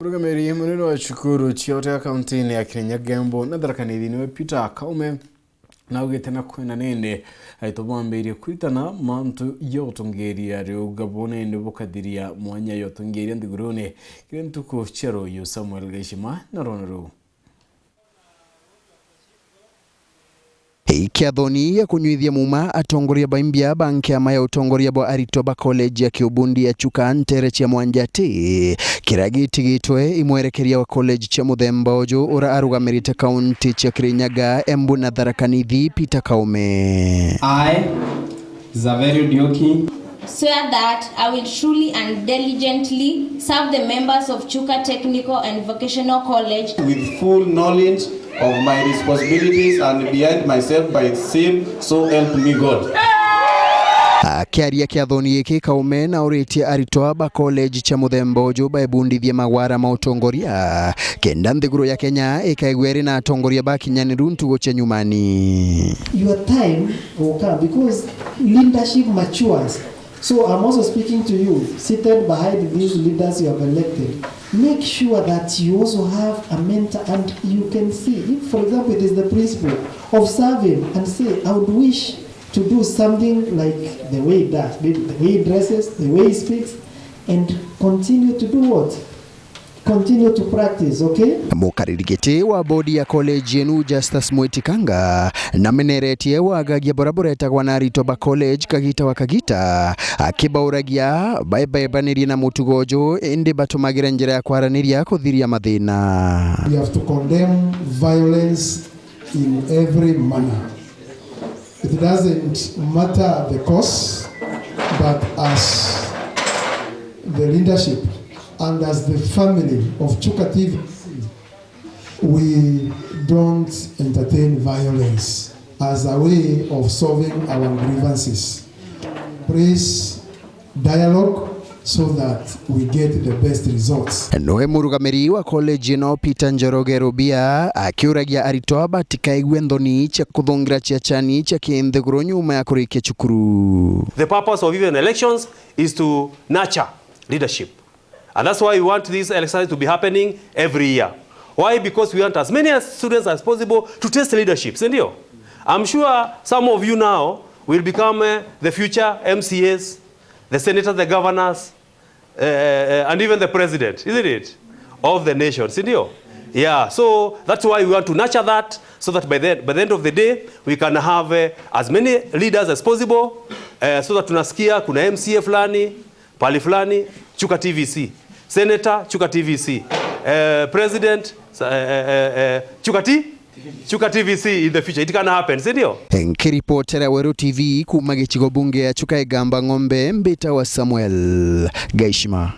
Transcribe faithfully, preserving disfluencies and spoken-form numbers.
Murugamiri munene wa cukuru cia Otea kaunti-ini ya Kirinyaga, Embu na Tharaka Nithi niwe Peter Kaume, na augite na kwenda nindi aritwa bambirie kwiritana mantu ya utongeria riuga bo nindi bukathiria mwanya ya utongeria nthigurune kiri ntuku cia ruyu. Samuel Gaishima na rwano ruu. Ikiathoni ya kunyuithia muma atongoria ba imbia ba nkiama ya utongoria bwa aritwa ba college ya kiubundi ya Chuka ntere cia Mwanjati, kiria gitigitwe i mwerekeria wa college cia muthemba uju ura arugamirite kaunti cia Kirinyaga, Embu na Tharaka Nithi, Peter Kaume. I, Xaverio Ndioki, swear that I will truly and diligently serve the members of Chuka Technical and Vocational College with full knowledge of my responsibilities and behind myself by the same, so help me God. Akiaria kiathoni giki, Kaume na uritie aritwa ba college cia muthemba uju baebundithie magwara ma utongoria, kenda nthiguru ya Kenya ikaigua iri na atongoria bakinyaniru ntugu cia nyumani. Your time will come because leadership matures. So I'm also speaking to you, seated behind these leaders you have elected. Make sure that you also have a mentor and you can see. If, for example, it is the principle of serving and say, "I would wish to do something like the way he does, maybe the way he dresses, the way he speaks," and continue to do what? Continue to practice, okay? Mukariri giti wa bodi ya college yenu, Justus Mwitikanga, nameneretie wagagia buria buretagwa na aritwa ba college kagita wa kagita, akibauragia baebebanirie na mutugo uju, indi batumagire njira ya kwaraniria kuthiria mathina. We have to condemn violence in every manner. It doesn't matter the cause, but as the leadership and as the family of Chuka T V C, we don't entertain violence as a way of solving our grievances. Please dialogue so that we get the best results. Noe murugamiri wa college ino, Peter Njoroge Rubia, akiuragia aritwa batikaigue nthoni cia kuthungira ciachani cia kinthiguru nyuma ya kurikia cukuru. The purpose of even elections is to nurture leadership. And that's why we want these exercises to be happening every year. Why? Because we want as many as students as possible to test leadership, si ndio? I'm sure some of you now will become, eh, the future M C As, the senators, the governors, eh, eh, and even the president, isn't it? Of the nation, si ndio? Yeah, so that's why we want to nurture that, so that by the, by the end of the day, we can have, eh, as many leaders as possible, eh, so that tunasikia kuna M C A fulani, pali fulani, Chuka T V C. Senator, Chuka T V C. Eh, president, sa-, eh, eh, eh, eh, Chuka T-, Chuka T V C in the future. It can happen, si ndio? Nkiripotera Weru T V kuma gicigo bunge ya Chuka Igamba Ng'ombe, mbitagwa Samuel Gaishima.